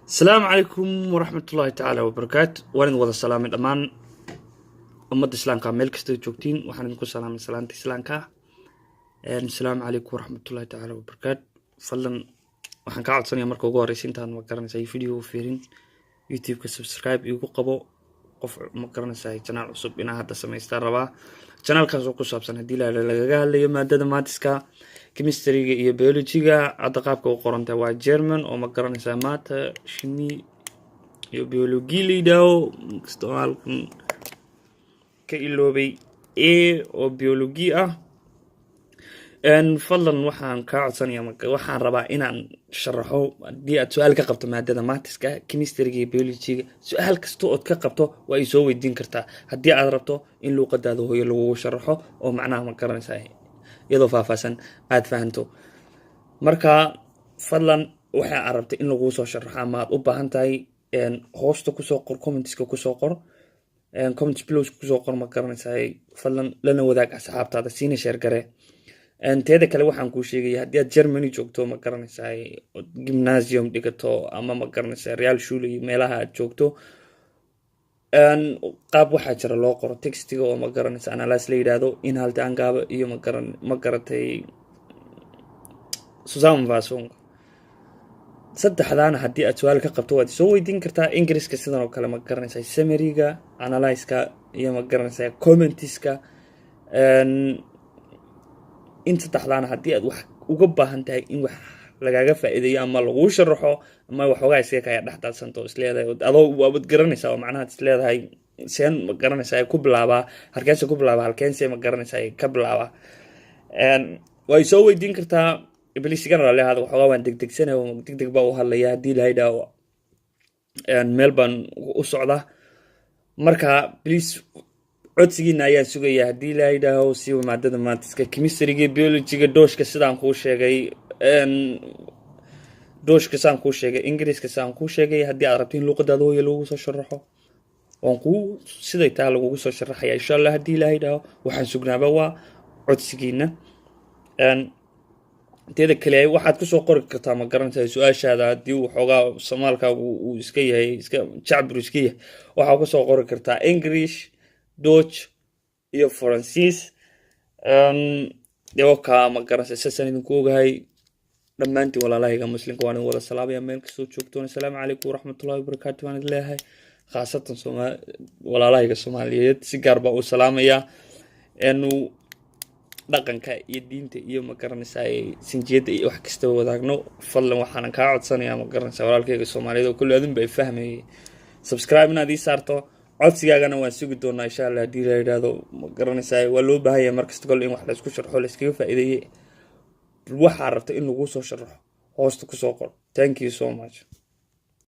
Asalaamu calaykum waraxmatullaahi tacaala wabarakaatu. Waan idin wada salaamay dhammaan ummadda islaamka meel kasta joogtiin. Waxaan idinku salaamay salaanta islaamka. Asalaamu calaykum waraxmatullaahi tacaala wabarakaatu. Fadlan waxaan kaa codsanaya marka ugu horeysa, intaan, ma garanaysaa, video fiirin, YouTube-ka subscribe igu qabo. Qof, ma garanaysaa, channel cusub inaa hadda samaystaan rabaa, channelkaas oo ku saabsan, haddii la lagaga hadlayo, maadada mathska, chemistryga iyo biologyga. Hadda qaabka u qorantay waa German oo, ma garanaysaa, Mathe, Chemie iyo Biologie la yidhaaho, inkastoo halkan ka iloobay a oo Biologie ah. Fadlan waxaan kaa codsanaya, waxaan rabaa inaan sharaxo haddii aad su-aal ka qabto maadada mathska, chemistryga iyo biologyga. Su-aal kasta ood ka qabto waa ay soo weydiin kartaa, haddii aad rabto in luuqadaada hooyo lagugu sharaxo oo macnaha, ma garanaysaa, iyadoo faahfaahsan aad fahanto. Marka fadlan waxa aad rabtay in laguu soo sharaxo ama aad u baahan tahay, hoosta kusoo qor, commentska kusoo qor, comments below kusoo qor, ma garanaysaa. Fadlan lana wadaag asxaabtaada, siina share garee. Teeda kale waxaan kuu sheegaya, haddii aad Germany joogto, ma garanaysaa, Gymnasium dhigato ama, ma garanaysaa, Realschule iyo meelaha aad joogto, qaab waxaa jira loo qoro textiga oo, ma garanaysa, Analyse la yidhaahdo, Inhaltsangabe iyo ma garatay, Zusammenfassung. Saddexdaana haddii aad su-aal ka qabto, waad soo weydiin kartaa. Ingiriiska sidan oo kale, ma garanaysaa, summaryga, analysiska iyo, ma garanaysaa, commentska. In saddexdaana haddii aad wax uga baahan tahay in wax lagaaga faa'iideeyo ama laguu sharaxo ama waxoogaa iskaga kaya dhex daadsanto, isleedahay adoo waabad garanaysaa oo macnaha isleedahay seen, ma garanaysaa, ku bilaabaa, halkeense ku bilaabaa, halkeense, ma garanaysaa, ka bilaabaa, way soo weydiin kartaa. Please igana raalli ahaada, waxoogaa waan degdegsanaya oo degdeg baa u hadlaya. Haddii Ilahay dhaho, meel baan u socdaa. Marka please codsigiina ayaan sugaya, haddii Ilaahay idhaaho, siba maadada mathska, chemistryga, biologyga, Deutschka sidaan kuu sheegay, Deutschka sidaan kuu sheegay, Ingiriiska sidaan kuu sheegay. Haddii aad rabto in luuqadaada hooya lagu soo sharaxo, waan kuu siday taa lagugu soo sharaxaya, insha Allah, haddii Ilaahay idhaaho. Waxaan sugnaaba waa codsigiina. Teeda kale waxaad kusoo qori kartaa, ma garanaysaa, su-aashaada. Haddii uu xoogaa soomaalkaagu uu iska yahay iska jacbur iska yahay, waxaa kusoo qori kartaa English, Deutsch iyo Faransiis. Deoka, ma garanaysaa, saasaan idinku ogahay. Dhammaantiin walaalahayga muslimka waan idin wada salaamaya meel kastoo joogtoon. Asalaamu calaykum waraxmatullahi wabarakaatu waan idin leeyahay. Khaasatan walaalahayga Soomaaliyeed si gaar baa u salaamayaa. Enu dhaqanka iyo diinta iyo, ma garanaysaa, sinjiyadda iyo wax kastaba wadaagno. Fadlan waxaanan kaa codsanayaa, ma garanaysaa, walaalkayga Soomaaliyeed oo kulli adun bay fahmayay, subscribe inaad ii saarto. Codsigaagana waan sugi doonaa, insha Allah, haddii la yidhaahdo. Ma garanaysaa, waa loo baahan yahay markasta kole in wax laysku sharxo, layskaga faa'iideeye. Waxaa rabta in laguu soo sharaxo, hoosta kusoo qor. Thank you so much.